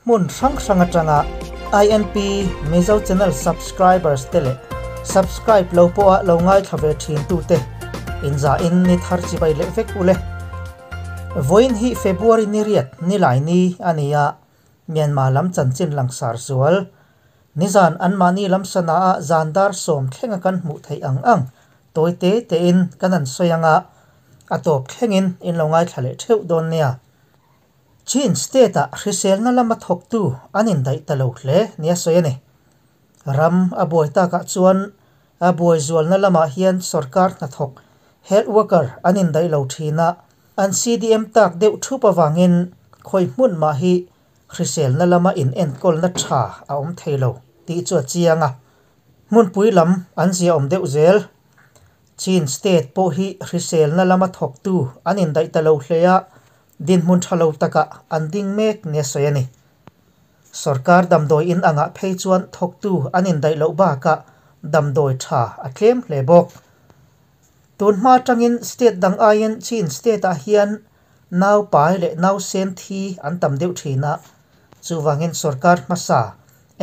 Hmun hrang hrang atanga INP Mizo Channel subscribers te leh subscribe lo pawha lo ngaithla ve thin tute inzahin ni thar chibai leh vek ule. Vawiin hi February ni riat nilai ni a ni a, Myanmar lam chanchin langsar zual. Nizan anmahni lam sana ah zan dar sawm thlenga kan hmuh theih ang ang tawi te tein kan han sawi anga a tawp thlengin in lo ngaithla leh theuh dawn nia. Chin State ah hriselna lama thawktu an indaih ta lo hle nia sawi a ni. Ram a buai takah chuan a buai zualna lamah hian sorkar hnathawk, health worker, an indaih lo thin a, an CDM tak deuh thup avangin khawi hmun mah hi hriselna lama inenkawlna tha a awm thei lo tih chu a chiang a. Hmunpui lam an ziaawm deuh zel. Chin State pawh hi hriselna lama thawktu an indaih ta lo hle a, dinhmun tha lo takah an ding mek nia sawi a ni. Sorkar damdawi in angah phei chuan thawktu an indaih loh bakah damdawi tha a tlem hle bawk. Tun hma atangin state dang aiin Chin state-ah hian nau pai leh nau sen thi an tam deuh thin a, chuvangin sorkar hmasa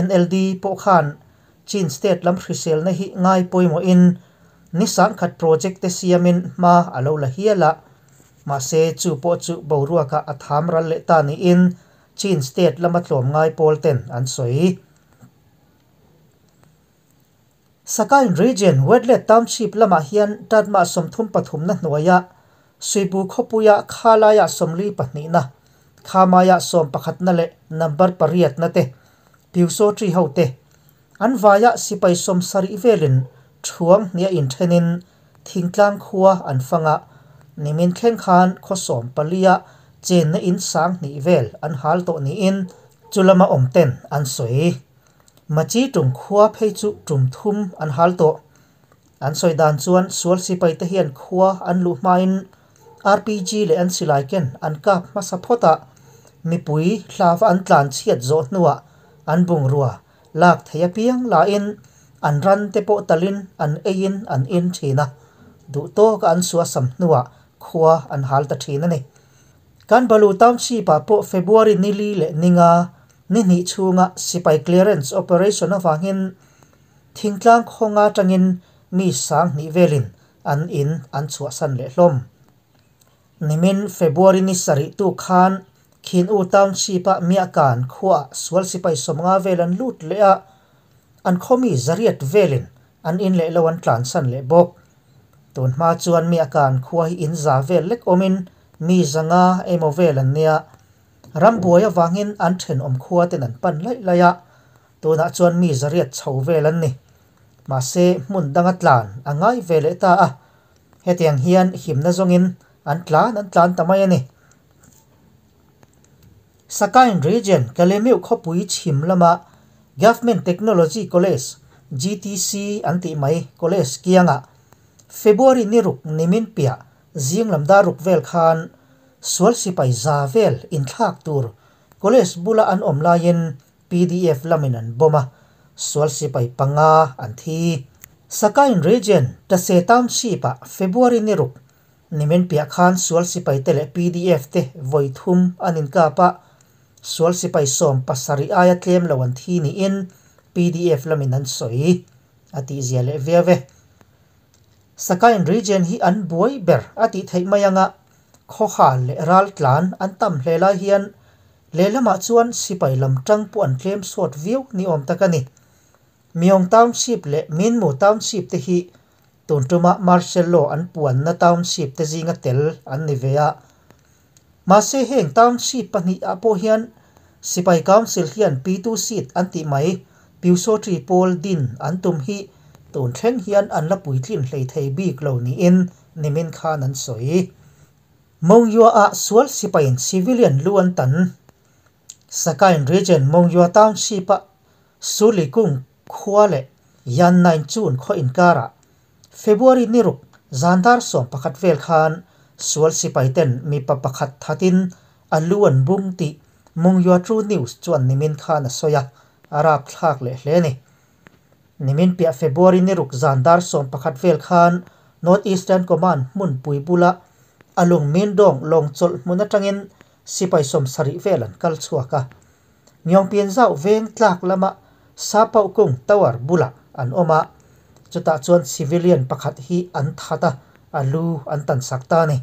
NLD pawh khan Chin state lam hriselna hi ngai pawimawhin ni sangkhat project te siamin hma a lo la hial a, mahse chu pawh chu boruakah a tham ral leh ta niin Chin state lama tlawmngai pawl ten an sawi. Sakain Region, Wetlet Township lamah hian Tatma 33na hnuaia Suibu khawpuia Khalaia 42na, Khamaia 11na leh number pariatna te, Pyusawṭi hote an vaia sipai 70 velin thuang hnia inthenin thingtlang khua an fang a, nimin thleng khan khaw 14a chenna in 2000 vel an hal tawh niin chulama awm ten an sawi. Machi tum khua phei chu tum thum an hal tawh. An sawi dan chuan sual sipai te hian khua an luh hmain RPG leh an silai ken an kap hmasa phawt a, mipui hlava an tlan chhiat zawh hnuah an bungrua lak thei apiang lain an ran te pawh talin an eiin an in thin a, duh tawka an suasam hnuah khua an hal ta thin a ni. Kan Balu Township-ah pawh February ni li leh ni nga ni hnih chhunga sipai clearance operation avangin thingtlang khawnga atangin mi 2000 velin an in an chhuahsan leh hlawm. Nimin February ni sarih tu khan Khin U Township-ah Miahkan khuaah sual sipai 50 vel an lut leh a, an khawmi 800 velin an in leh lo an tlansan leh bawk. Tun hma chuan Miahkan khua hi in za vel lek awmin mi 500 emaw vel an nia. Rambuai avangin an thenawm khua ten an pan laih laih a, tunah chuan mi 800 chho vel an ni. Mahse hmun danga tlan a ngai ve leh ta a, hetiang hian himna zawngin an tlan an tlan ta mai a ni. Sakain Region Kalemiu khawpui chhim lama Government Technology College GTC an tih mai college kianga February ni ruk nimin piah zing lam dar ruk vel khan sual sipai za vel inthlak tur college bula an awm laiin PDF lamin an bawm a, sual sipai 5 an thi. Sakain Region Tase Township-ah February ni ruk nimin piah khan sual sipai te leh PDF te vawi thum an inkap a, sual sipai 17 aia tlem lo an thi niin PDF lamin an sawi a tih zia leh viau e. Sakain Region hi an buai ber a tih theih mai anga khawhal leh ral tlan an tam hle lai hian lehlamah chuan sipai lam tang pawh an tlem sawt viau ni awm tak a ni. Myong Township leh Minmu Township te hi tun tuma martial law an puanna township te zinga tel an ni ve a. Mahse heng township pahnih ah pawh hian sipai council hian P2 seat an tih mai Pyusawṭi pawl din an tum hi tun thleng hian an la puitlin hlei thei bik lo niin nimin khan an sawi. Mongyua-ah sual sipain civilian lu an tan. Sakain Region Mongyua Township-ah Sulikung khua leh Yan Nain Chun khaw inkarah February ni ruk zan dar 11 vel khan sual sipai ten mipa pakhat thatin a lu an bung tih Mongyua True News chuan nimin khan a sawi a, a rap thlak leh hle a ni. Nimin piah February ni ruk zan dar 11 vel khan North Eastern Command hmun pui bula a lung min dawng lawng chawlh hmun atangin sipai 70 vel an kal chhuak a. Ngyawngpianzau veng tlak lama Sapaukung Tower bulah an awm a, chutah chuan civilian pakhat hi an that a, a lu an tan sak ta a ni.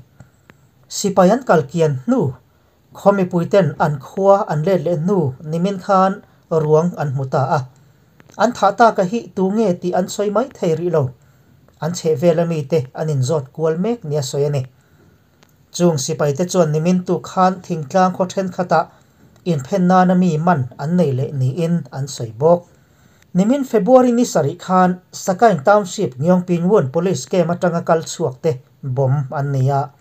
Sipai an kal kian hnu, khaw mipuiten an khua an let leh hnu nimin khan ruang an hmu ta a. An thah taka hi tu nge tih an sawi mai thei rih lo. An chheh vel ami te an inzawt kual mek nia sawi a ni. Chung sipaite chuan nimin tu khan thingtlang khaw thenkhatah inphen nana mi man an nei leh niin an sawi bawk. Nimin February ni sarih khan Sakaing Township Ngyawngpinwun Police Camp atanga kal chhuak te bomb an nei a,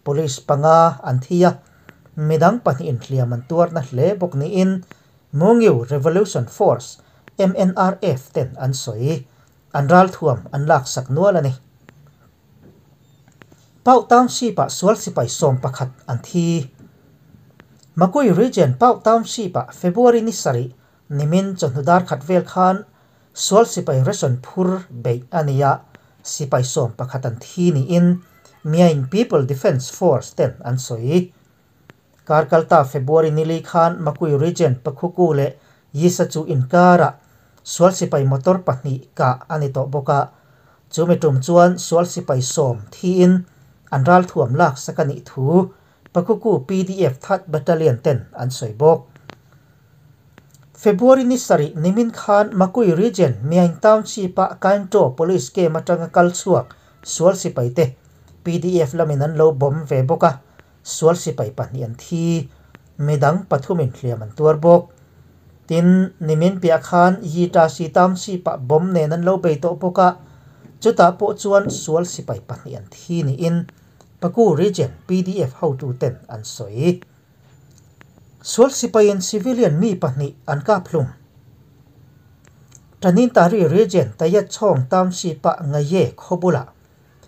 Police panga an thi a, midang pahnihin hliam an tuarna hle bawk niin Mungyu Revolution Force, MNRF, ten an sawi. An ralthuam an laksak nual a ni. Pau Township-ah sual sipai 11 an thi. Makui Region Pau Township-ah February ni sarih nimin chawhnu dar khat vel khan sual sipai ration phur beih a ni a, sipai 11 an thi niin Myaing People Defence Force ten an sawi. Karkalta February nili khan Makui Region Pakhuku leh Yisachu inkarah sual sipai motor pahnih kah a ni tawh bawk a, chumi tum chuan sual sipai 10 thiin an ralthuam laksak a nih thu Pakhuku PDF Third Battalion ten an sawi bawk. February ni sarih nimin khan Makui Region Myaing Township-ah Kaingtaw Police Camp atanga kal chhuak sual sipai te PDF lamin an lo bomb ve bawk a, sual sipai pahnih an thi, midang pathumin hliam an tuar bawk. Tin, nimin piah khan Yitasi Township-ah bomb nen an lo bei tawh bawk a, chutah pawh chuan sual sipai pahnih an thi niin Paku Region PDF hotu ten an sawi. Sual sipaiin civilian mi pahnih an kap hlum. Tanintari Region Tayatchawng Township-ah Ngaye khaw bulah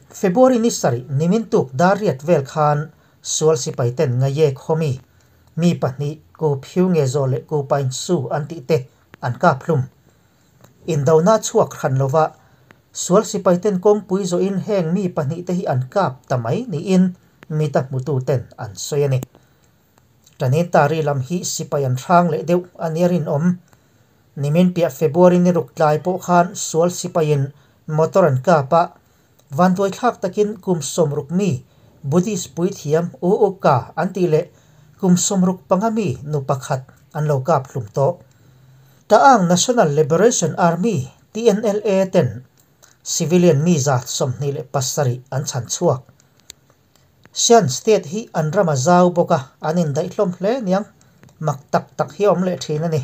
February ni sarih nimin tuk dar riat vel khan sual sipai ten Ngaye khaw mi mi pahnih Ku Phiu Nge Zaw leh Ku Pain Su an tih te an kap hlum. Indona chhuak hran lova sual sipai ten kawngpui zawhin heng mi pahnih te hi an kap ta mai niin mita hmutu ten an sawi a ni. Tanintari lam hi sipai an hrang leh deuh a nia rinawm. Nimin piah February ni ruk tlai pawh khan sual sipaiin motor an kap a, vanduai thlak takin kum 60 mi Buddhist puithiam U U Ka an tih leh kum 65 mi nu pakhat an lo kap hlum tawh. Ta'ang National Liberation Army, TNLA, ten civilian mi 27 an chhan chhuak. Shan State hi an ram a zau bawk a, an indaih hlawm hle niang, mak tak tak hi a awm leh thin a ni.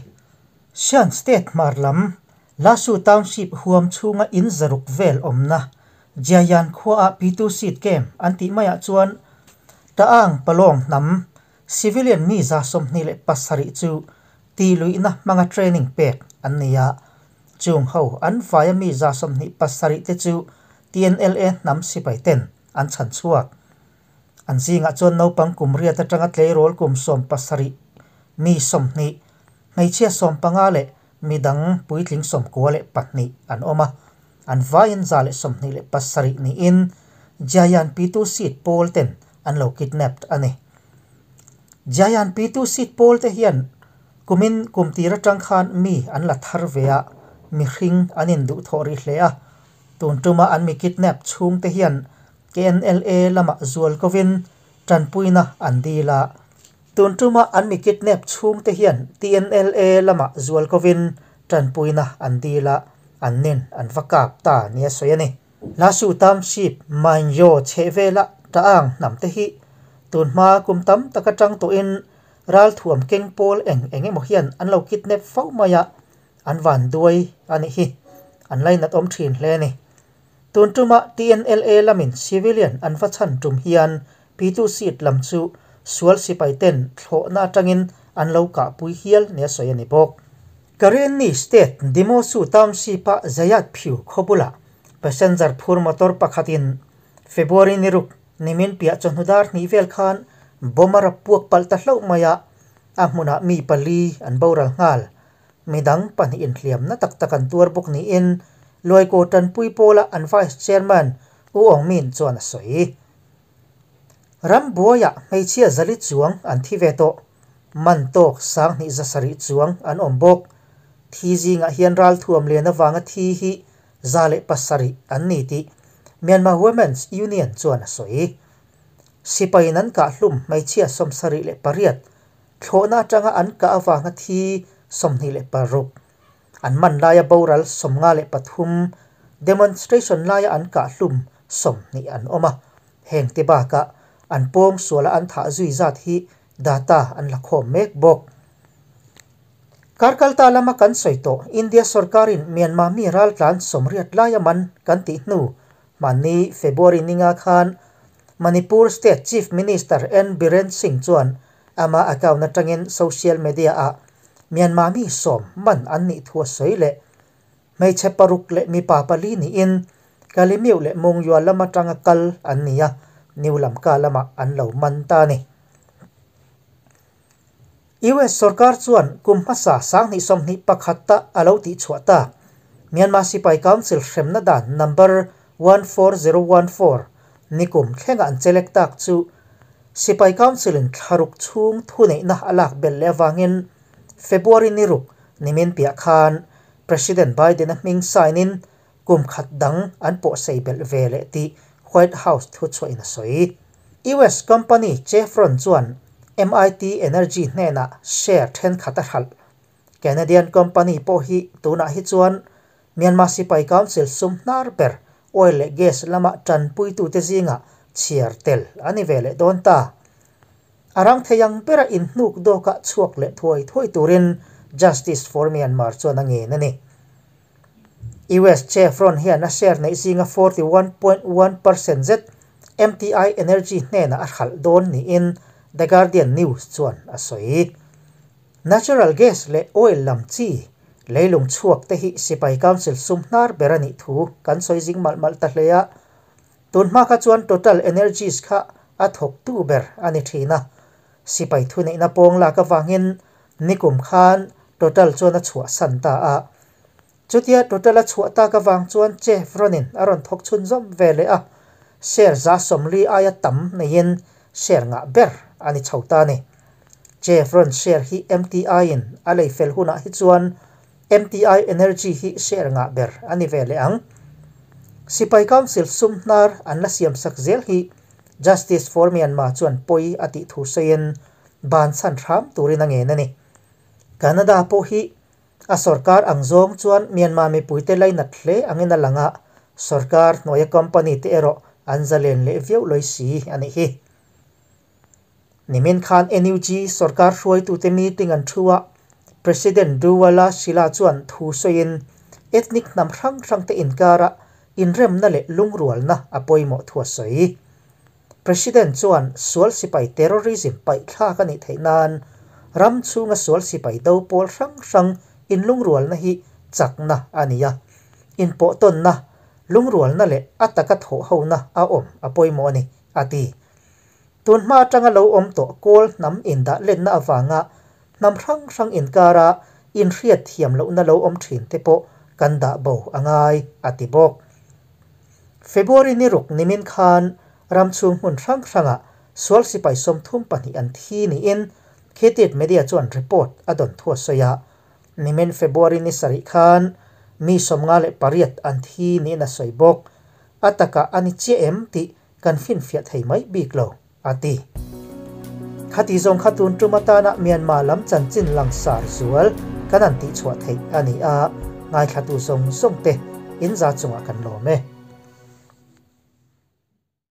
Shan State hmar lam, Lasu Township huam chhunga in 600 vel awmna Jiayan khuaah P2 seat camp an tih maiah chuan Ta'ang Palawng hnam civilian mi 27 chu ti luihna hmanga training pek an ni a. Chung ho an vaia mi 27 te chu TNLA hnam sipai ten an chhan chhuak. An zingah chuan naupang kum 8 atanga tleirawl kum 17 mi 20, hmeichhia 15 leh midang puitling 92 an awm a. An vaiin 127 niin Jiayan P2 seat pawl ten an lo kidnapped a ni. Jiayan P2 seat pawl te hian kumin kum tir atang khan mi an la thar ve a, mihring an induh thawh rih hle a. Tun tuma an mi kidnap chhung te hian KNLA lama zual kovin tanpuina an dil a. Tun tuma an mi kidnap chhung te hian TNLA lama zual kovin tanpuina an dil a, an nin an va kap ta nia sawi a ni. Lasu Township Mainyo chhehvela Ta'ang hnam te hi tun hma kum tam taka tang tawhin ralthuam keng pawl eng eng emaw hian an lo kidnap fo mai a, an van duai a nih hi. An lainat awm thin hle a ni. Tun tuma TNLA lamin civilian an va chhan tum hian P2 seat lam chu sual sipai ten thlawhna atangin an lo kahpui hial nia sawi a ni bawk. Karenni State Demosu Township-ah Zayat Phiu khawbula passenger phur motor pakhatin February ni ruk nimin piah chawhnu dar hnih vel khan bomb a rap puak palh ta hlauh mai a, a hmunah mi pali an boral nghal. Midang pahnih inhliamna tak tak an tuar bawk niin Luaikaw Tanpui pawla an Vice Chairman U Aung Min chuan a sawi. Ram buaiah hmeichhia 400 chuang an thi ve tawh. Man tawk 2700 chuang an awm bawk. Thi zingah hian ralthuam lian avanga thi hi 107 an ni tih Myanmar Women's Union chuan a sawi. Sipaiin an kah hlum hmeichhia 78, thlawhna atanga an kah avanga thi 26, an man laia boral 53, demonstration laia an kah hlum 20 an awm a. Heng te bakah an pawng suala an thah zui zat hi data an la khawm mek bawk. Karkalta lama kan sawi tawh India sorkarin Myanmar mi raltlan 80 laia man kan tih hnu hmanni February ninga khan Manipur State Chief Minister N Biren Singh chuan ama account atangin social media a Myanmar mi 10 man an nih thu a sawi leh hmeichhe 6 leh mipa 4 niin Kalemiu leh Mongyua lama tanga kal an ni a, New Lamka lama an lo man ta ni. US sarkar chuan kum hmasa 2021 ta a lo tih chhuah ta. Myanmar Sipai Council hremna dan number 14014 nikum thlenga an chelek tak chu Sipai Council in thlaruk chhung thuneihna a lak bel leh awangin February ni ruk nimin piah khan President Biden a hming sign in kum khat dang an pawh sei belh ve leh tih White House thu chhuahin a sawi. US company Chevron chuan MIT Energy hnenah share thenkhat a hralh. Canadian company pawh hi tunah hi chuan Myanmar Sipai Council sum hnar ber oil leh gas lama tanpuitu te zinga chhiar tel ani ve leh dawn ta. Arang theiang bera in hnuk dawka chhuak leh thuai thuai turin Justice for Myanmar chuan a ngen ani. US Chevron hian a share nei zinga 41.1% zet MTI Energy hnena a hralh dawn niin The Guardian News chuan a sawi. Natural gas leh oil lam chi leilung chhuak te hi Sipai Council sum hnar ber ani thu kan sawi zing mal mal ta hlea. Tun hma kha chuan Total Energies kha a thawk tu ber ani thina. Sipai thu neihna pawng lak awangin nikum khan Total chuan a chhuah san ta a. Chutia Total a chhuah tak awang chuan Chevronin a rawn thawk chhun zawm ve leh a. Share 40% aia tam neiin share ngah ber ani chho ta ni. Chevron share hi MTI in a lei fel hunah hi chuan MTI Energy hi share ngah ber ani ve leh ang. Sipai Council sum hnar an la siam sak zel hi Justice for Myanmar chuan pawih a tih thu sawiin ban chan hram turin a ngen ani. Canada pawh hi a sarkar ang zawng chuan Myanmar mipuite lainat hle angin a langa sarkar hnuaia company te erawh an zalen leh viau loi si ani hi. Nimin khan NUG sarkar hruaitute meeting an thua President Duwala Shila chuan thu sawiin ethnic hnam hrang hrang te inkara inremna leh lungrualna a pawimawh thu a sawi. President chuan sual sipai terrorism paih thlak ani theih nan ram chhunga sual sipai do pawl hrang hrang in lungrualna hi chakna ania. In pawh tawnna lungrualna leh a taka thawh hona a awm a pawimawh ani a ti. Tun hma atanga lo awm tawh kawl hnam indah lenna awanga hnam hrang hrang inkara in hriat thiam lohna lo awm thin te pawh kan dah bo angai a ti bawk. February ni ruk nimin khan ram chhung hmun hrang hranga sual sipai 32 an thi niin Khetit Media chuan report a dawn thu a sawi a. Nimin February ni sarih khan mi 58 an thi niin a sawi bawk. A taka ani chiah em tih kan fin fiah thei mai bik lo a ti. Khati zawng kha tun tum atana Myanmar lam chanchin langsar zual kan an tih chhuah theih ani a. Ngaithla tu zawng zawng te in za chungah kan lawm e.